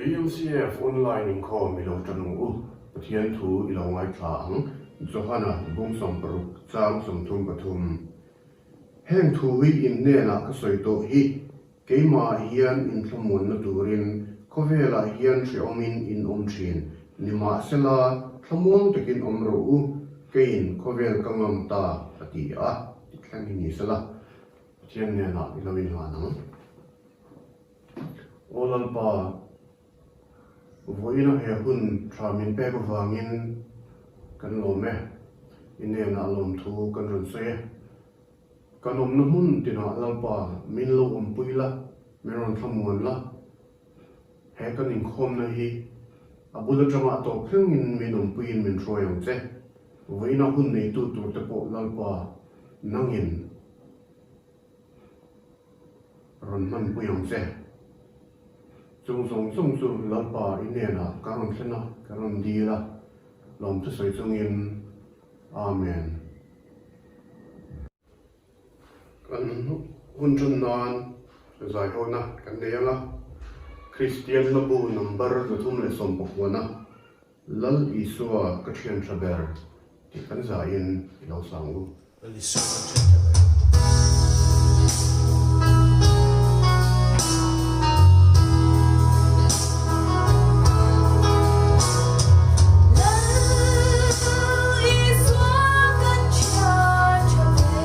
BMCF Online inkhawm i lo tan ang u. Pathian thu i lo ngaithla ang. Johana bung 60 chang 33. Heng thu hi in hnenah ka sawi tawh hi, keimahah hian inthlamuanna turin khawvelah hian hrehawmin in awm thin. Nimahsela, thlamuang takin awm rawh u, keiin khawvel ka ngam ta, a ti a, ti thleng hi ni sela, Pathian hnenah i lo inhlan ang. Aw Lalpa, vawiina he hun tha min pek avangin kan lawm e, i hnenah lawmthu kan rawn sawi e. Kan awmna hmun tinah Lalpa min lo awmpui la, min rawn thlamuan la. He kan inkhawmna hi a bul atanga a tawp thlengin min awmpuiin min hruai ang che. Vawiina hun neitu turte pawh Lalpa nangin Rawn hmanpui ang che. Chung zawng zawng chu Lalpa i hnenah ka rawn thlen a, ka rawn dil a, lawmthu sawi chungin Amen. Kan hun ṭan nan zaihawna kan nei ang a, Kristian hlabu number 319 Lal Isua ka ṭhian ṭha ber tih kan zaiin i lo sang u. Lal Isua ka ṭhian ṭha ber. Lal Isua kan ṭhian ṭha ber.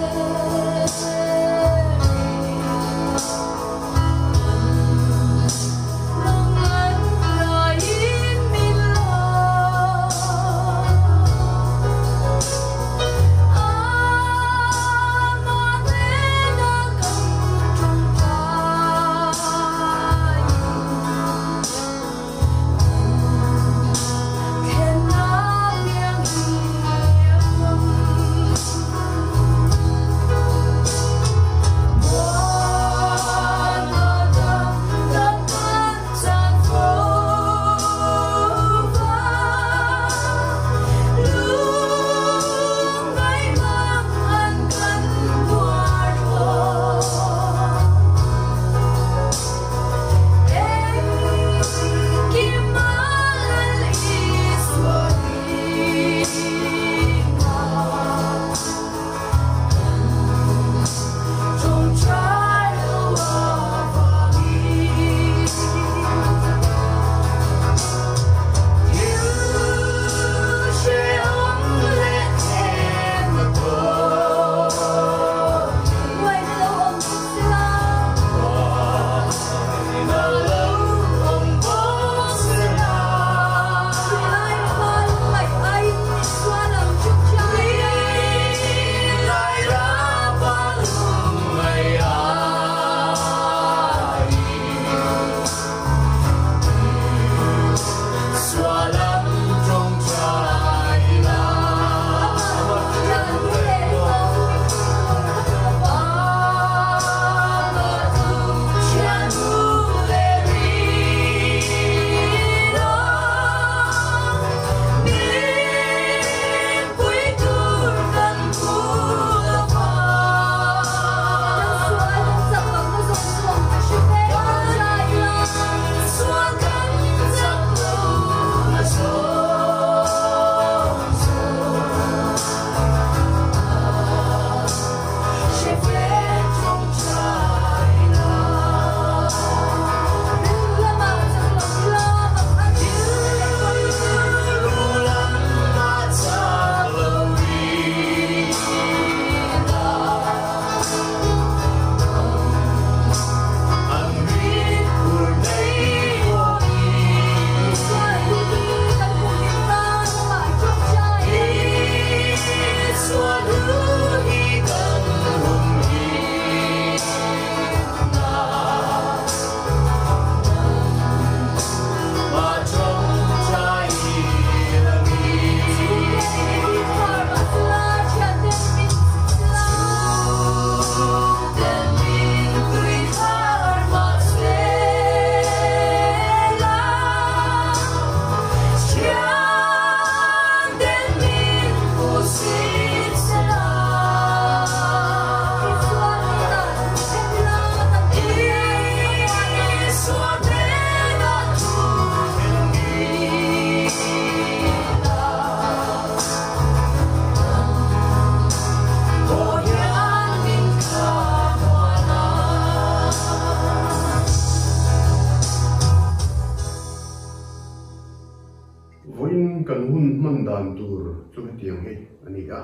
Vawiin kan hun hman dan tur chu hetiang hi a ni a,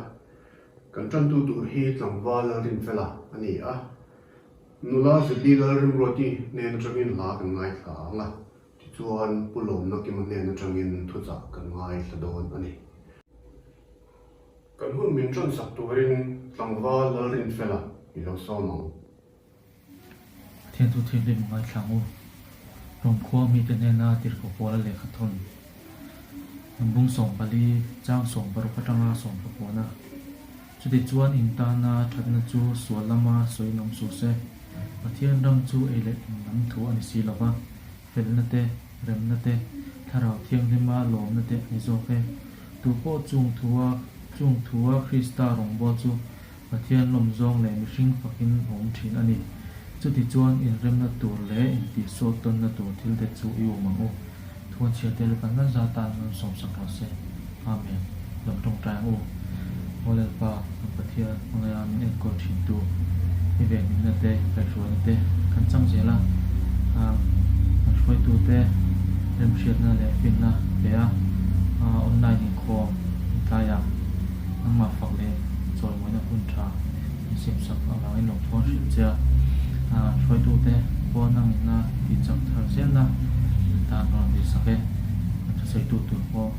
kan tantu tur hi tlangval Rinfela a ni a, nula Zeti Lalrimruati hnen atangin hla kan ngaithla ang a, tichuan Pu Lawmna Kima hnen atangin thuchah kan ngaithla dawn a ni. Kan hun min tansak turin tlangval Lalrinfela i lo sawm ang. Pathian chu thianghlim a ngaithla ang u. Rom khua mite hnena tirhkoh pawla lehkha thawn bung 14 chang 16 atanga 19 a. Chuti chuan in tana thatna chu sual lama sawiin awm suh se. Pathian ram chu ei leh in lam thu a ni si lo va, felna te, remna te, thlarau thianghlima lawmna te a ni zawk e. Tupawh chung thua chung thua Krista rawngbâwl chu Pathian lawm zawng leh mihring fakin a awm thin a ni. Chuti chuan inremna tur leh intihsual tawnna tur thil te chu i um ang u. Thuanchhia te kan lan zat tan an sawmsak rawh se. Amen. Lo tawngtai ang u. Aw Lalpa, kan Pathian hmangaia min enkawl thin tu, i venhimna te, kaihhruaina te kan chang zel a, kan hruaitu te remhriatna leh finna pe a, online inkhawm tlaiah Nangmah fak leh chawimawina hun tha min siamsak avangin lawmthu an hrilh che a, hruaitute pawh nangin a tihchak thar zelna min tan rawn tihsak e. Kan thusawitu tur pawh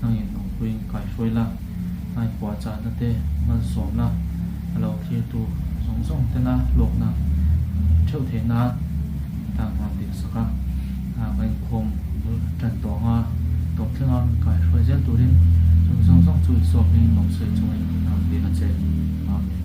nangin awmpuiin kaihruai la, a inpuahchahna te malsawm la, a lo thlirtu zawng zawng tena hlawkna an neih theuh theih nan min tan rawn tihsak a, kan inkhawm bul tan tawh anga tawp thlenga min kaihruai zel turin chung zawng zawng chu Isua hmingin lawmsawi chungin a rawn dil a che. Amen.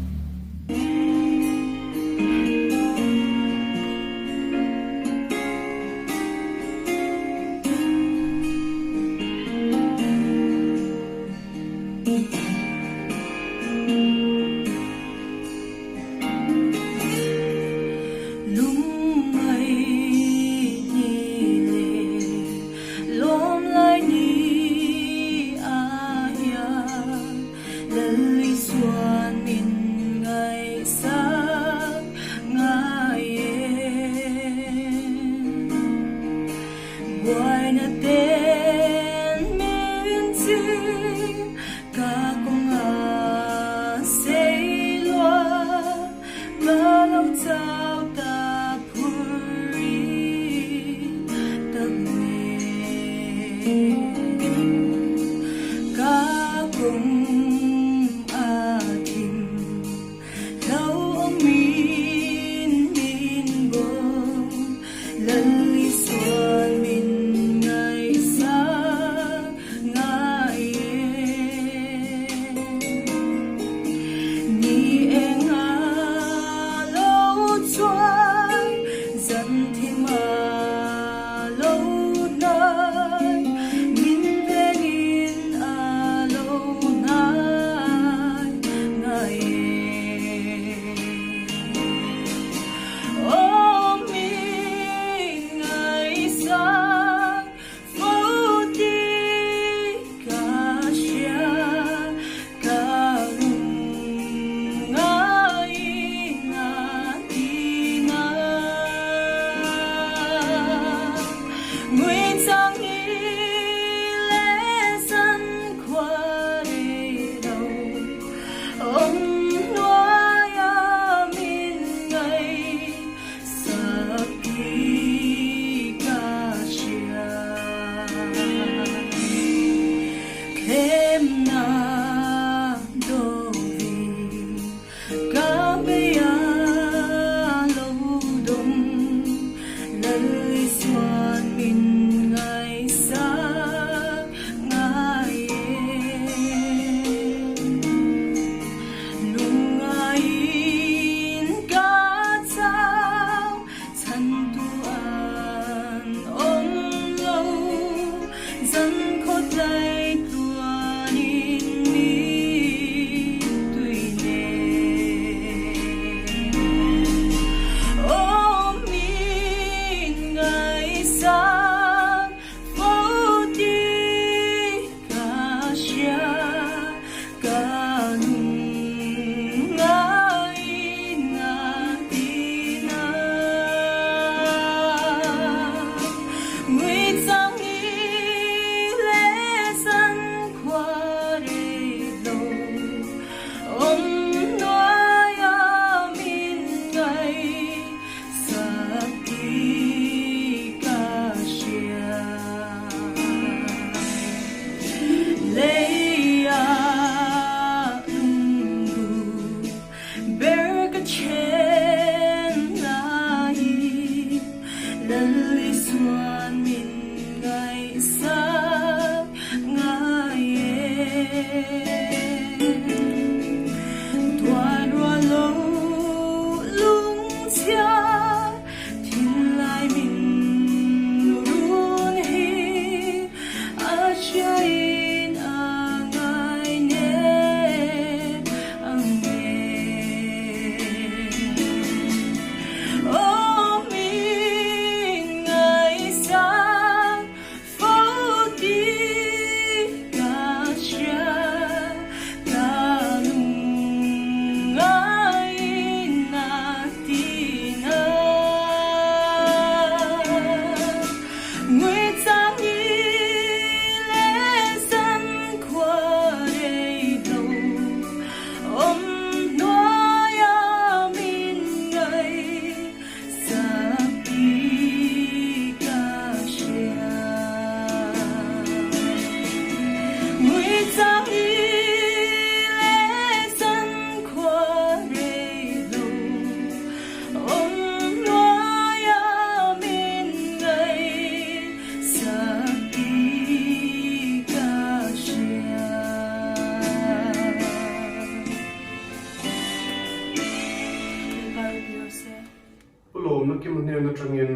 Pu Lawmna Kima hnen atangin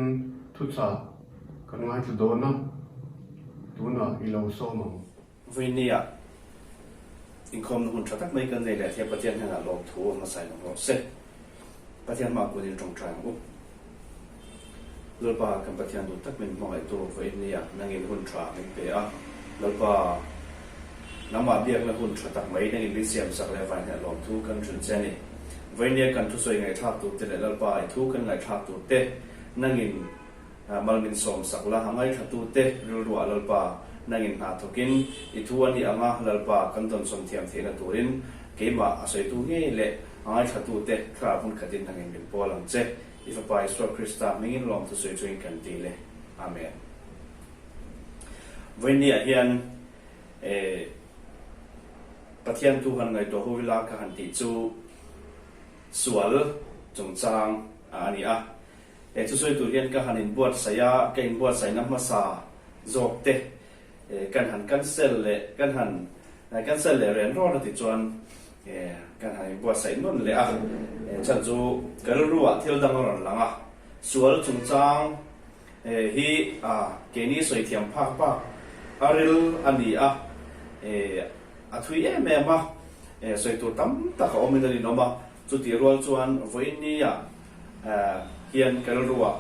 thuchah kan ngaithla dawn a, tunah i lo sawm ang. Vawinia inkhawmna hun tha tak mai kan nei leh thei a, Pathian hnenah lawmthu a hmasa in awm rawh se. Pathian hmaah kun in tawngtai ang u. Lalpa kan Pathian duh tak min hmangaihtu vawinia nangin hun tha min pe a, Lalpa nangmah biakna hun tha tak mai nangin min siam sak leh vaihne lawmthu kan hrilh che a ni. Vawinia kan thusawi ngaihthlak tur te leh Lalpa i thu kan ngaihthlak tur te nangin mal min sawm sak la, a ngaithla te rilruah Lalpa nangin hna thawkin i thu a ni ang a, Lalpa kan dawnsawm thiam theihna turin keimah a sawitu ngei leh a ngaithlatute thlarau hmun khatin nangin min pawl ang che. I Fapa Isua Krista hmingin lawmthu sawi chungin kan ti le. Amen. Vawinia hian eh Pathian thu han ngaihtuah ho ila ka han tih chu sual chungchang a ni a. He thusawi tur hian ka han inbuatsaih a, ka inbuatsaihna hmasa zawk te Kan han cancel leh kan han cancel leh ren rawn a ti chuan kan han inbuatsaih nawn leh a, chhan chu ka rilruah thil dang a rawn lang a, sual chungchang hi keini sawi thiam phak bak a ril a ni a, a thui em em a, sawi tur tam tak a awmin a rinawm a, chutih rual chuan vawiinnia hian ka rilruah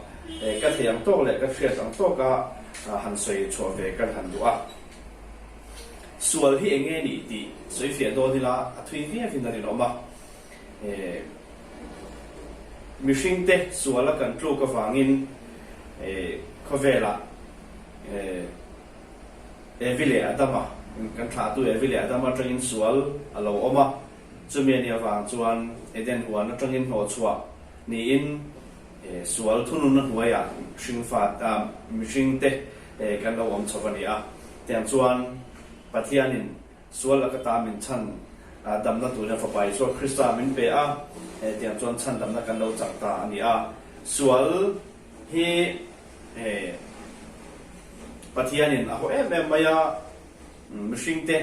ka thei ang tawk leh ka hriat ang tawka han sawi chhuah ve kan han duh a. Sual hi eng nge nih tih sawi fiah dawn ila a thui viauin a rinawm a. Mihringte suala kan tluk avangin khawvelah Evi leh Adama, kan thlahtu Evi leh Adama atangin sual a lo awm a. Chumi a nih avang chuan Eden huan atangin hnawhchhuah niin sual thununna hnuaiah hringfa mihringte kan lo awm chho a ni a. Tiang chuan Pathianin sual laka ta min chhan damna turin a Fapa Isua Krista min pe a, tiang chuan chhandamna kan lo chang ta a ni a. Sual hi Pathianin a haw em em mai a. Mihringte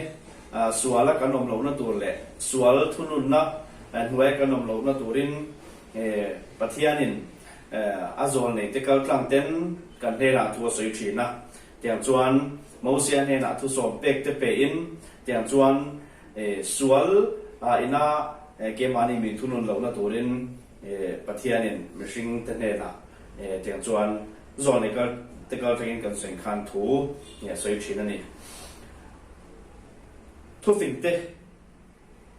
suala kan awm lohna tur leh sual thununna hnuaia kan awm lohna turin Pathianin a zawl neite kal tlang ten kan hnenah thu a sawi thin a. Tiang chuan Mosia hnenah thu sawm pek te pein tiang chuan sual ina keimahni min thunun lohna turin Pathianin mihringte hnenah tiang chuan Zawnei kal te kal thlengin kan sawi khan thu a sawi thin a ni. Thufing te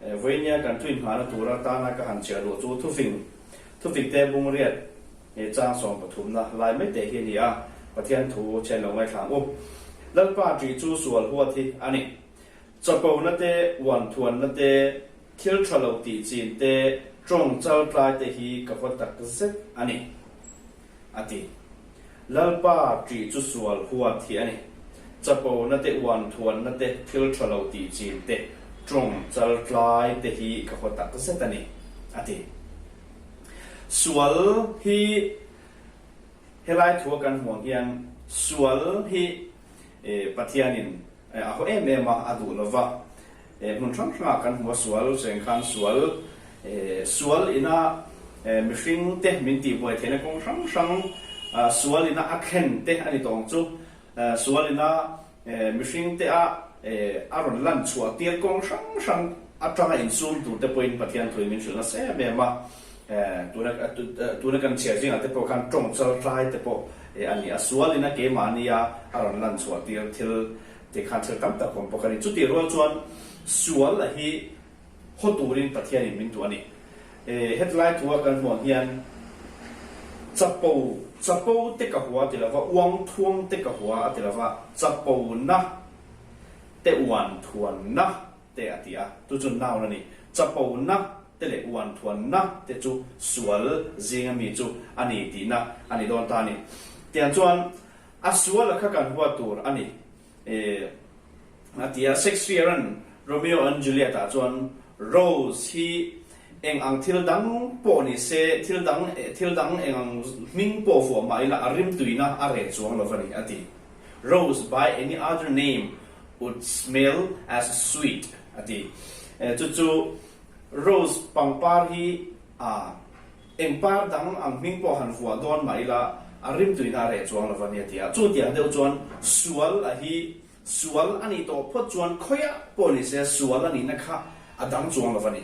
vawinia kan thu inhmahna tur atana ka han chhiar luh chu thufing, thufing te bungriat chang sawm pathumna lai mai te hi a ni a, Pathian thu chhen lo ngaithla ang u. Lalpa ṭih chu sual huat hi a ni. Chapona te, uanthuanna te, thil ṭha lo tih chin te, ṭawng chal tlai te hi ka haw tak zet a ni. A ti. Lalpa ṭih chu sual huat hi a ni. Chapona te, uanthuanna te, thil ṭha lo tih chin te, ṭawng chal tlai te hi ka haw tak zet a ni, a ti. Sual hi helai thua kan hmuh ang hian sual hi Pathianin a haw em em a, a duh lo va. Hmun hrang hrangah kan hmu a, sual cheng khan sual, sual ina mihring te min tihbuai theihna kawng hrang hrang, sual ina a thlen te a ni tawng chu. Sual ina mihring te a a rawn lan chhuah tir kawng hrang hrang atanga insum tur te pawhin Pathian thuin min hrilh nasa em em a. Tuna tuna kan chhiar zingah te pawh khan tawng chal tlai te pawh a ni a. Sual ina keimahnia a rawn lan chhuah tir thil te khan thil tam tak awm bawk a ni. Chutih rual chuan sual a hi haw turin Pathianin min duh a ni. Hetlai thua kan hmuh ang hian chapo, chapo te ka hua a ti lova, uang thuang te ka hua a ti lova, chapona te uan thuanna te a ti a, chu chu noun a ni. Chapona te leh uan thuanna te chu sual zinga mi chu a ni tihna a ni dawn ta a ni. Tiang chuan a sual a kha kan hua tur a ni. A ti a, Shakespeare-a'n Romeo and Juliet-ah chuan Rose hi eng ang thil dang pawh ni se, thil dang thil dang eng ang hming pawh vuah mah ila a rimtuina a reh chuang lo va ni, a ti. Rose by any other name would smell as sweet, a ti. Chu chu Rose pangpar hi a. Eng par dang ang hming pawh han vuah dawn mah ila a rimtuina a reh chuang lo va nia ti a. Chutiang deuh chuan sual a hi sual a nih tawh phawt chuan khawiah pawh ni se sual a nihna kha a dang chuang lo va ni.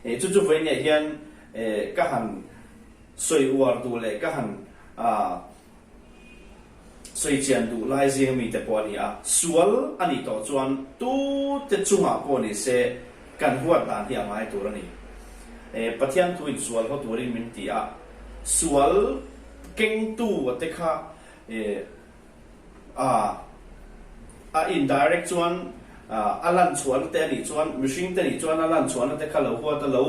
Chu chu vawinia hian ka han sawi uar duh leh ka han Sawi chian duh lai zinga mite pawh a ni a, sual a nih tawh chuan tute chungah pawh ni se kan huat dan hi a ngai tur a ni. Pathian thu in sual haw turin min ti a, sual kengtu a te kha a a indirect chuan a lan chhuahna te a nih chuan mihring te nih chuan a lan chhuahna te kha lo huat a lo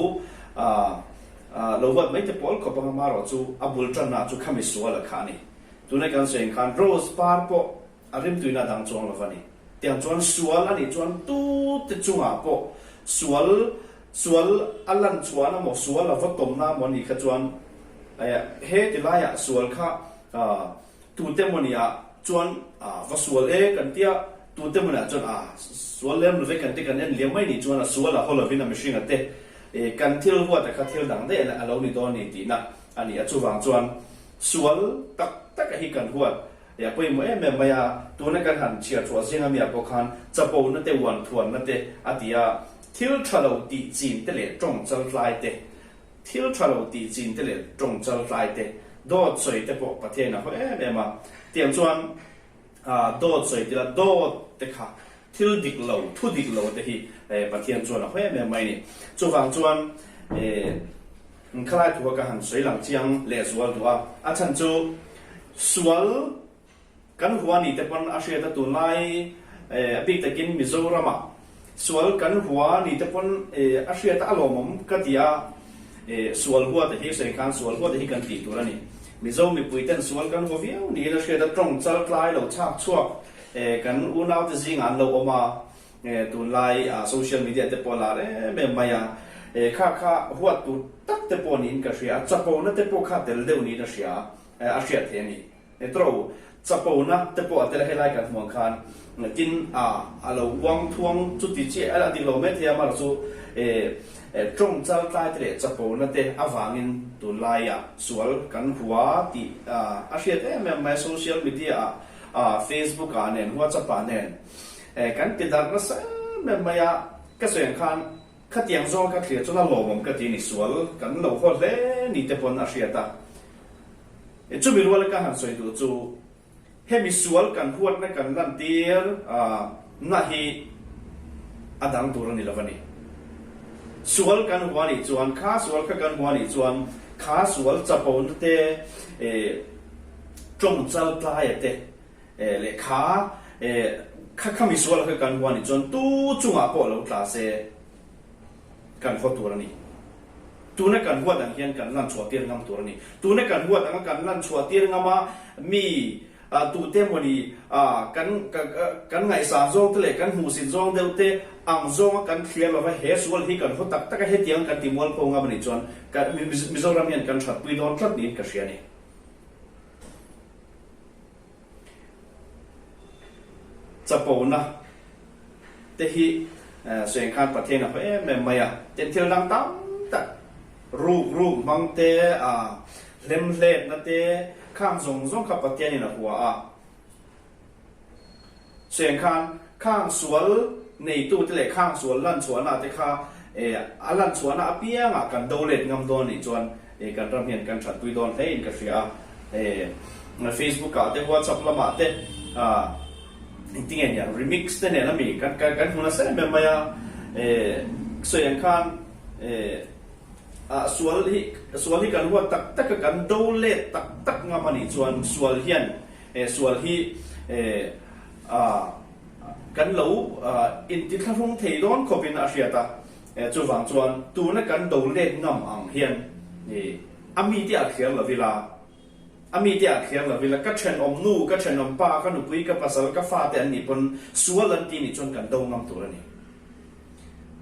lo huat mai te pawl khawp anga marawh chu a bul tanna chu khami sual a kha a ni. Tunai kan sawi ang khan Rose par pawh a rimtuina a dang chuang lo va ni. Tiang chuan sual a nih chuan tute chungah pawh sual sual a lan chhuahna maw sual a va tawmna maw nih kha chuan he ti laiah sual kha tute maw niah chuan va sual e kan tia tute maw niah chuan a sual lem lo ve kan ti kan en liam mai nih chuan a sual a haw lovin a mihringa te kan thil huata kha thil dang daih a lo ni dawn ni tihna a ni a. Chuvang chuan Sual tak tak a hi kan huat e a pawimawh em em mai a, tuna kan han chhiar chhuah zinga mi ah pawh khan chapona te uan thuanna te a ti a, thil tha lo tih chin te leh tawng chal tlai te, thil tha lo tih chin te leh tawng chal tlai te, dawt sawi te pawh Pathian a haw em em a, tiang chuan dawt sawi tila dawt te kha thil dik lo, thu dik lo te hi Pathian chuan a haw em em mai a ni. Chuvang chuan Khalai thu a ka han sawi lang chiang lehzual duh a, a chhan chu sual kan hua ni te pawn a hriat a tunlai a bik takin Mizoramah sual kan hua ni te pawn a hriat a lawmawm ka ti a, sual hua te hi sawi khan sual hua te hi kan tih tur a ni. Mizo mipui ten sual kan hua viau niin a hriat a, tawng chal tlai lo chhak chhuak kan unaute zingah an lo awm a, Tunlai social media te pawh a lar em em mai a, kha kha huat tur tak te pawh niin ka hria a, chapona te pawh kha tel deuh niin a hria a, a hriat thei a ni. Tro, chapona te pawh a tel a helai kan hmuh ang khan tin a a lo uang thuang chuti chiah a dik lo mai thei a, amaherawhchu chu tawng chal tlai te leh chapona te avangin tunlaiah sual kan hua tih a hriat em em mai a, social media ah Facebook ah nen WhatsApp ah nen. Kan ti darh nasa em em mai a, ka sawi ang khan khatiang zawng ka thlir chuan a lawmawm ka ti a ni, sual kan lo haw hle ni te pawn a hriat a. Chumi ruala ka han sawi duh chu hemi sual kan huatna kan lantir na hi a dang tur a ni lo a ni. Sual kan hua nih chuan kha sual kha kan hua nih chuan kha sual chapona te tawng chal tlaia te Lehkha kha kha misual kha kan huan nih chuan tu chungah pawh lo tla se kan haw tur a ni. Tuna kan huat ang hian kan lan chhuah tir ngam tur a ni. Tuna kan huat anga kan lan chhuah tir ngam a mi tute mawni kan kan ngaihsan zawng te leh kan hmuhsit zawng deuh te ang zawnga kan thliar lova he sual hi kan haw tak tak a hetiang kan ti mualpho ngam a nih chuan Mizoram hian kan thatpui dawn tlat niin ka hria a ni. Chapona te hi. Sawi khan Pathian a haw em em mai a, tin thil dang tam tak ruk ruk hmang te, hlem hletna te khang zawng zawng kha Pathianin a hua a. Sawi khan khang sual neitute leh khang sual lan chhuahna te kha a lan chhuahna apiangah kan do let ngam dawn nih chuan kan ram hian kan thatpui dawn hle in ka hria a. Facebook ah te WhatsApp lamah te Engtinge nia remix te nen ami kan kan kan hmu nasa em em mai a eh sawi ang khan eh ah sual hi sual hi kan huat tak tak a kan do let tak tak ngam anih chuan sual hian eh sual hi eh ah kan lo ah inti thlahrung thei dawn khawp in a hriat a eh chuvang chuan tuna kan do let ngam ang hian eh a mite a thliar lo ila. A mite ah thliar lo ila, ka thenawm nu, ka thenawm pa, ka nupui, ka pasal, ka fate an nih pawn sual an ti nih chuan kan do ngam tur a ni.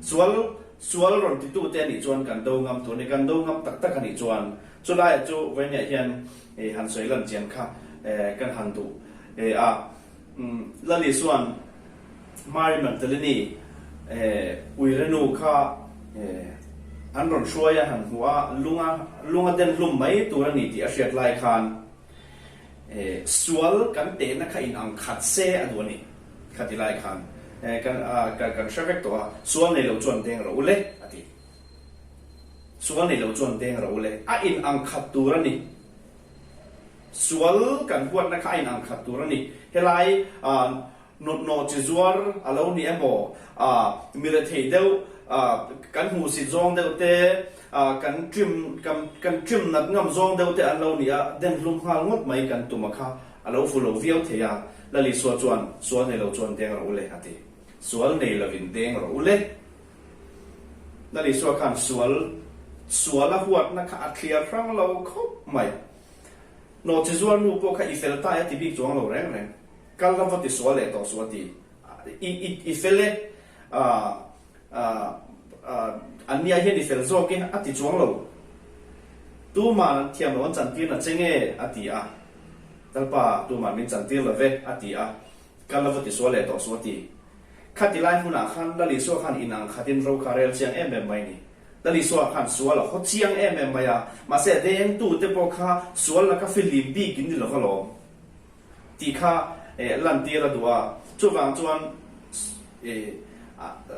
Sual, sual rawn titute a nih chuan kan do ngam tur a ni. Kan do ngam tak tak a nih chuan chulaiah chu vawinia hian han sawi lan chian kha kan han duh a. Lali chuan Mary Magdalene uire nu kha an rawn hruai a, han hmuh a, lunga lunga den hlum mai tur a ni tih a hriat lai khan sual kan tehna kha in ang khat se a duh a ni. Khati lai khan kan kan hre vek tawh a, sual nei lo chuan deng rawh u le a ti. Sual nei lo chuan deng rawh u le, a in ang khat tur a ni. Sual kan huatna kha a inang khat tur a ni. Helai nawtnaw chi zuar a lo ni emaw, mi rethei deuh, kan hmuhsit zawng deuh te, kan trim kan trim nat ngam zawng deuh te an lo ni a, den hlum nghal ngawt mai kan tum a kha a lo fu lo viau thei a. Lali Sua chuan, Sual nei lo chuan deng rawh u le, a ti. Sual nei lovin deng rawh u le. Lal Isua khan sual sual a huatna kha a thliar hrang lo khawp mai. Nawhchi zuar nu pawh kha i fel tai a ti bik chuang lo reng reng. Kal la va ti sual leh tawh suh a ti. I i i fel e, ah ah ah an nia hian i fel zawk e a ti chuang lo. Tuman an thiam lo an chantir na che nge a ti a. Lalpa tuman min chantir lo ve a ti a. Kal la va ti sual leh tawh suh a ti. Khati lai hmunah khan Lal Isua khan in ang khatin ro kha rel chiang em em mai ni. Lal Isua khan sual a haw chiang em em mai a, mahse a dengtute pawh kha sual laka fihlim bik in ni lo va lawm tih kha lantir a duh a. Chuvang chuan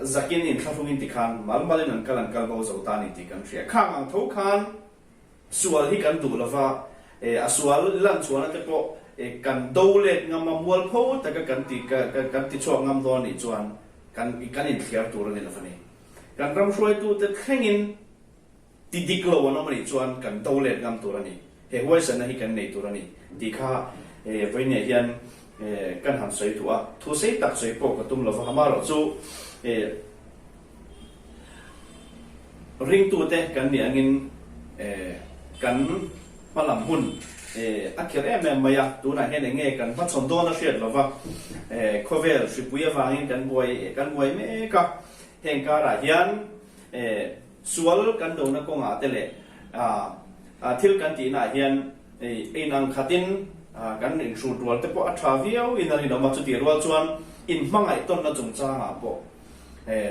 zakin inthlahrungin tikhan mal malin an kal an kal bo zo ta a ni tih kan hria. Khang ang tho khan Sual hi kan duh lova, a sual lan chhuahna te pawh kan do let ngam a, mualpho taka kan ti kan ti chhuak ngam dawn anih chuan kan kan inthliar tur a ni lova ni. Kan ram hruaitute thlengin ti dik lo an awm anih chuan kan do let ngam tur a ni. He huaisanna hi kan nei tur a ni tih kha vawinia hian kan han sawi duh a, thu sei tak sawi pawh ka tum lova, amaherawhchu Ringtute kan nih angin kan hmalam hun a khirh em em mai a, tunah hian eng nge kan hmachhawn dawn a hriat lova, khawvel hripui avangin kan buai kan buai mek a, heng karah hian sual kan dona kawngah te leh thil kan tihnaah hian inang khatin kan inhrut rual te pawh a tha viau in a rinawm a, chutih rual chuan inhmangaih tawnna chungchangah pawh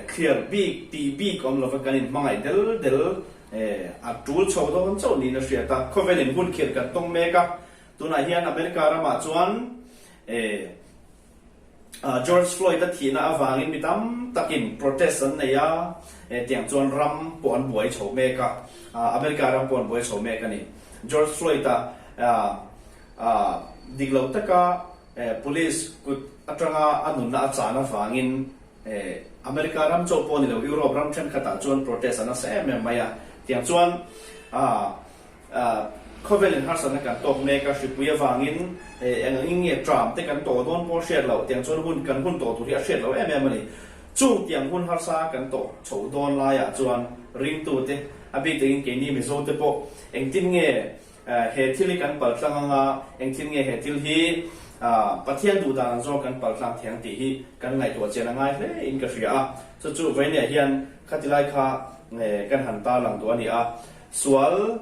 Thliar bik tih bik awm lova kan inhmangaih del del a tul chho dawn chauh niin a hriat a. Khawvel in hun khirh kan tawng mek a, tunah hian America ramah chuan George Floyd a thihna avangin mi tam takin protest an nei a, tiang chuan ram pawh an buai chho mek a, America ram pawh an buai chho mek a ni. George Floyd a dik lo taka Police kut atanga a nunna a chan avangin America ram chauh pawh a ni lo, Europe ram thenkhatah chuan protest a nasa em em mai a. Tiang chuan khawvelin harsatna kan tawk mek a, hripui avangin eng angin nge tram te kan tawh dawn pawh a hriat loh, tiang chuan hun kan hun tawh tur hi a hriat loh em em a ni. Chung tiang hun harsa kan tawh chho dawn laiah chuan ringtute, a bik takin keini Mizote pawh engtin nge He thil hi kan paltlang anga engthil nge he thil hi Pathian duh dan ang zawng kan paltlang thei ang tih hi kan ngaihtuah chian a ngai hle in ka hria a. Chu chu Vawinia hian khati lai kha kan han tarlang duh a ni a. Sual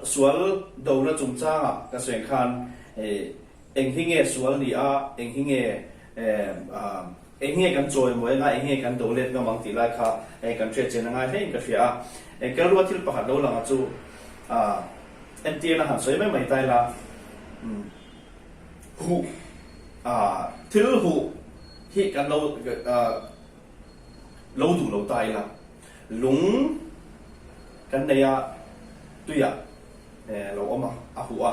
sual dona chungchangah ka sawi ang khan eng hi nge sual ni a, eng hi nge. Eng nge kan chawimawi anga, eng nge kan do let ngam ang tih lai kha kan hriat chian a ngai hlein ka hria a. Kelrua thil pakhat lo lang a chu entirna han sawi mai mai ta ila, huh thil huh hi kan lo lo duh lo ta ila, lung kan nei a tuiah lo awm a, a huh a,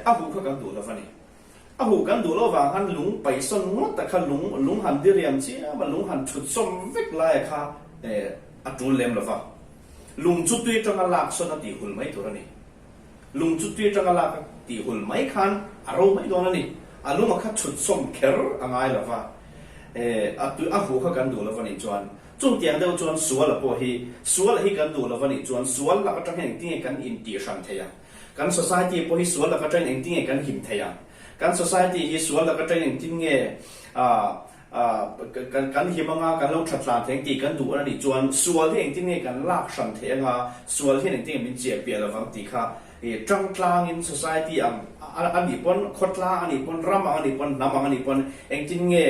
a huh kha kan duh lo va ni. A huh kan duh loh vang khan lung paihsawn ngawt a kha lung lung han diriam chiam a, lung han thut sawm vek lai a kha a tul lem lo va. Lung chu tui atanga lak sawn a tih hul mai tur a ni. Lung chu tui atanga lak a tih hul mai khan a ro mai dawn a ni. A lung a kha chhut sawm kher a ngai lo va. A tui a huh kha kan duh lo va nih chuan chutiang deuh chuan sual a pawh hi sual a hi kan duh lo va nih chuan sual lak atang hian engtin nge kan intihhran thei ang? Kan society pawh hi sual laka atangin engtin nge kan him thei ang? Kan society hi sual laka atangin engtin nge kan him anga kan lo that tlan thei ang tih kan duh a nih chuan sual hi engtin nge kan lak hran thei anga sual hian engtin nge min chiah piah lovang tih kha tang tlangin society ang a nih pawn khawtlang a nih pawn ram ang a nih pawn hnam ang a nih pawn engtin nge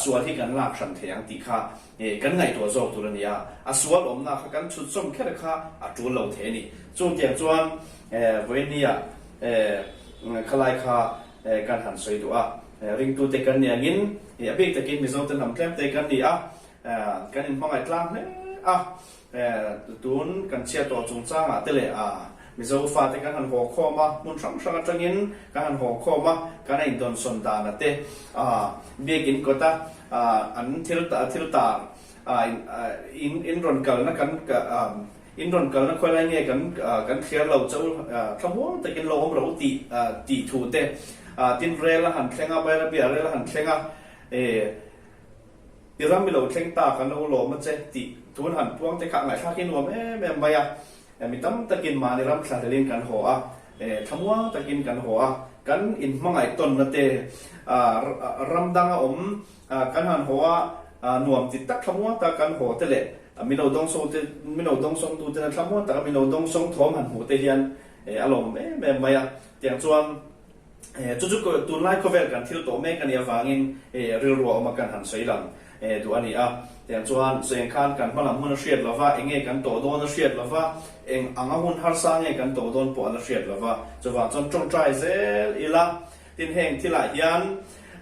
sual hi kan lak hran thei ang tih kha Kan ngaihtuah zawk tur a ni a, a sual awmna kha kan chhut sawm kher kha a tul lo thei a ni. Chutiang chuan vawinia khalai kha kan han sawi duh a, ringtute kan ni angin a bik takin Mizote hnam tlemte kan ni a, kan inhmangaih tlang hle a, tun kan chhiat tawh chungchangah te leh Mizo fate kan han haw khawm a, hmun hrang hrang atangin kan han haw khawm a, kan a indawnsawn dana te biakin kawta an thil thil tar in in rawn kalna kan in rawn kalna khawi lai nge kan kan thliar lo chauh thlamuang takin lo awm ro tih tih thu te tin rel a han thleng a, Bairabi-ah rel a han thleng a, i ram i lo thleng ta kan lo lawm a che tih thu an han puang te kha a ngaihthlak hi nuam em em mai a. Mi tam takin mahni ram thlahlelin kan haw a, thlamuang takin kan haw a, kan inhmangaih tawnna te ram danga awm kan han haw a, nuam ti tak thlamuang tak kan haw te leh min lo dawngsawng te, min lo dawngsawng tu tena thlamuang taka min lo dawngsawng thawm han hmuh te hian a lawm em em mai a. Tiang chuan Chu chu tunlai khawvel kan thil tawh mek a nih avangin rilru a awm a kan han sawi lang duh a ni a. Tiang chuan cheng khan kan hmalam hun a hriat lo va, eng nge kan tawh dawn a hriat lo va, eng anga hun harsa nge kan tawh dawn pawh a la hriat lo va. Chuvang chuan tawngtai zel ila, tin heng thilah hian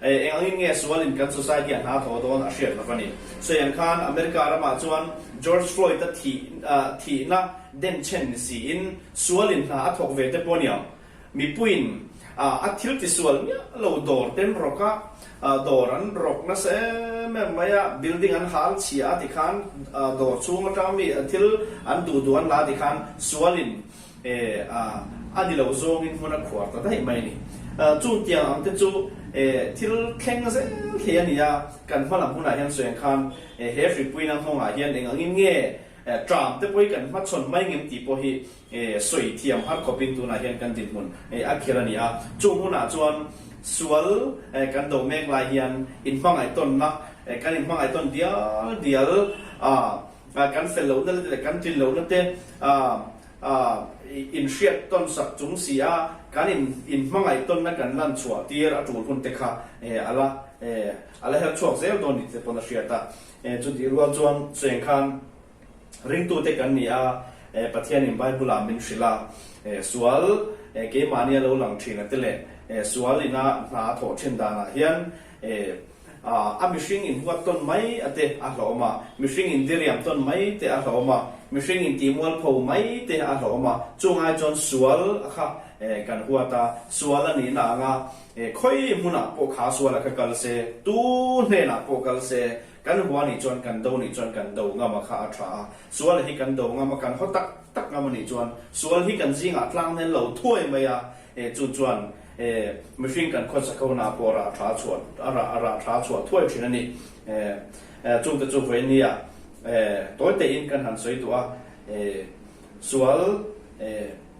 eng angin nge sualin kan society a hna thawh dawn a hriat lo va ni. Sawiang khan America ramah chuan George Floyd-a thihna denchhen ni siin sualin hna a thawk ve te pawh a ni ang. Mipuiin a thil tisual miah lo dawr ten rawk a, dawr an rawk nasa em em mai a, building an hal chhia a tikhan dawr chhung atang mi thil an duh duh an la tikhan sualin a ni lo zawngin hmun a khuar ta daih mai a ni. Chung tiang ang te chu thil thleng zel thei a ni a, kan hma lam hunah hian sawi ang khan he hripuina nghawngah hian eng angin nge tram te pawh hi kan hmachhawn mai ngem tih pawh hi Sawi thiam har khawpin tunah hian kan dinhmun a khir a ni a. Chung hunah chuan sual kan do mek lai hian inhmangaih tawnna, kan inhmangaih tawn dial dial a, kan fel lohna te leh kan tlin lohna te inhriat tawn sak chung si a, kan inhmangaih tawnna kan lan chhuah tir a tul hun te kha a la a la her chhuak zel dawn ni te pawn a hriat a. Chutih rual chuan cheng khan Ringtute kan ni a, Pathianin Bible-ah min hrilh a, sual keimahni a lo lang thin a te leh sual ina hna a thawh thin danah hian a mihring inhuat tawn mai a te a hlawm a, mihring indiriam tawn mai te a hlawm a, mihring intihmualpho mai te a hlawm a, chungai chuan sual kha kan huat a, sual a nihna anga khawi hmunah pawh kha sual a kha kal se, tu hnenah pawh kal se, Kan hua nih chuan kan do nih chuan kan do ngam a kha a tha a, sual hi kan do ngam a, kan haw tak tak ngam a nih chuan sual hi kan zingah tlang nen lo thuai mai a, e chu chuan e mihring kan khawsa kho na pawh rah tha chhuah a rah a rah tha chhuah thuai thin a ni. E chungte chu vawi nia e tawi tein kan han sawi duh a, e sual e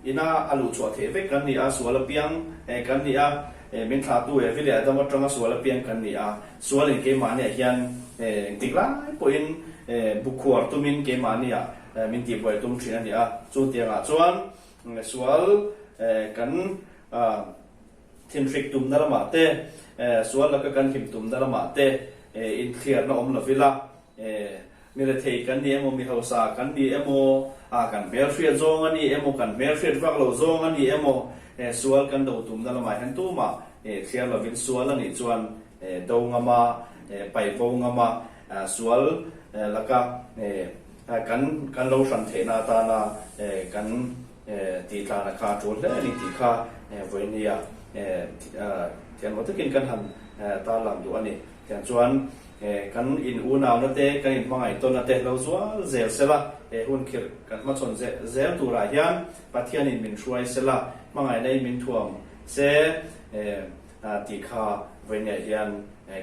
Ina a luh chhuah theih vek kan ni a, sual apiang kan ni a, min thlahtu Evi leh Adama atanga sual apiang kan ni a, sualin keimahniah hian engtik lai pawhin bukhuar tumin keimahniah min tihbuai tum thin a ni a, chu tiangah chuan sual kan thinhrik tumna lamah te, sual laka kan him tumna lamah te. inthliarna awm lo ila, mi rethei kan ni emaw, mi hausa kan ni emaw, kan hmelhriat zawng a ni emaw, kan hmelhriat vak lo zawng a ni emaw, sual kan do tumna lamah hian tumah thliar lovin sual a nih chuan do ngama, paih bo ngama, sual laka kan kan lo hran theihna atana kan tihtlana kha a tul hle a ni tih kha vawinia thianmaw takin kan han tarlang duh a ni. Tiang chuan kan in unauna te, kan in hmangaih tawnna te lo zual zel sela, he hun khirh kan hmachhawn zel turah hian Pathianin min hruai sela, hmangaihna in min thuam se tih kha vawinia hian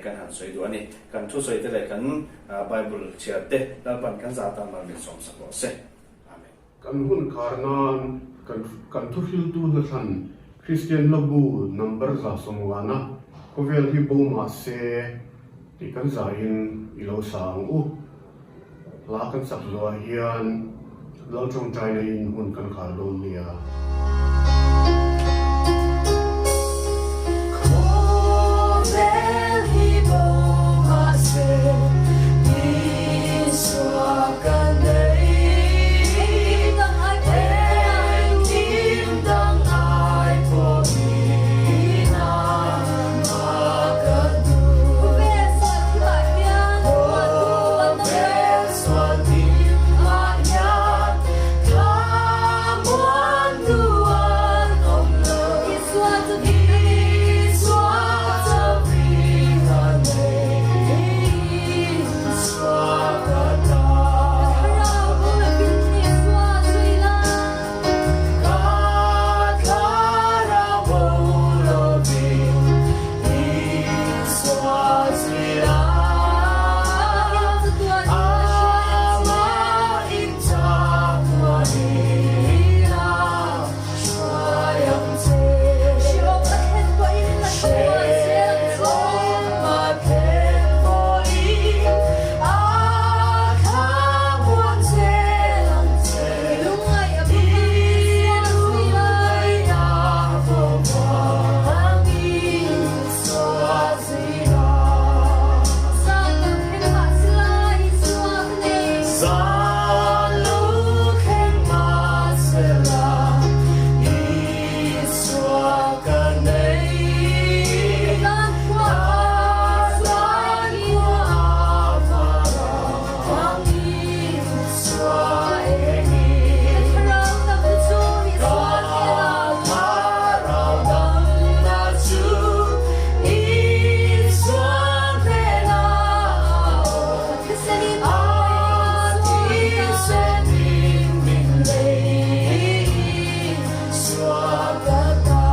kan han sawi duh a ni. Kan thusawi te leh kan Bible chhiar te Lalpan kan zah tan mal min sawmsak rawh se. Amen. Kan hun khar nan kan kan thuhriltu hnathlan Kristian hlabu number 150 khawvel hi bo mah se tih kan zahin i lo sa ang u. Hla kan sak zuah hian Lal tawngtaina in hun kan khar dawn nia. Khawvel hi bo mah se Isua ka nei. Engkim dang ai pawhin amah ka duh. Khawvel sual thimah hian thlamuan duan awm lo. Isua chauhin a nei, Isua ka ta. Ka thlarau bo lovin Isua zui la. Amah in chatuanin a hruai ang che. Hrehawm a thlen pawhin a thlamuan zel ang che. I lungngaihna vawng Isua zui la. Zan lu thleng mahsela Isua ka nei. Ka zan khua a vang Isua engin. Ka thlarau damna chu Isua hnenah a awm. A thisenin min lei Isua ka ta.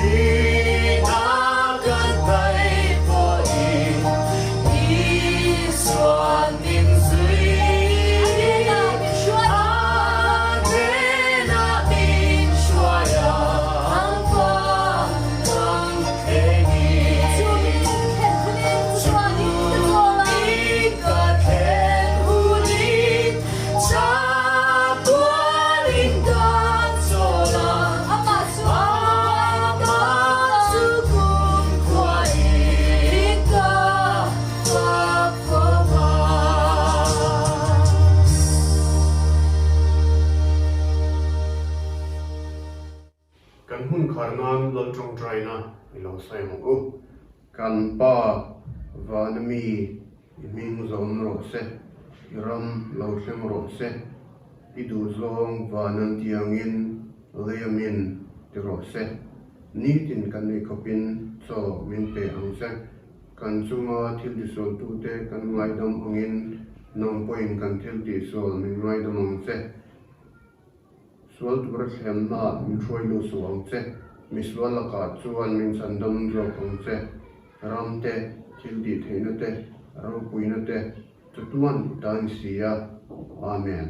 Thina kan paih pawhin Isuan min zui. A hnenah min hruai a, ang thlengin. Chu mi ka thlen hunin chatuanin kan chawl a, amah chu kumkhuain ka fak fo a. Kan hun khar nan Lal tawngtaina i lo sawi ang u. Kan Pa vana mi i hming zawm rawh se, i ram lo thleng rawh se, i duhzawng vanan tiangin leiamin ti rawh se. Nitin kan ei khawpin chaw min pe ang che. Kan chunga thil tisualtute kan ngaidam angin nang pawhin kan thil tihsual min ngaidam ang che. Sual tura thlemnaah min hruai lut suh ang che, misual lakah chuan min chandam zawk ang che. Ram te, thil tih theihna te, ropuina te, chatuan i ta ni si a. Amen.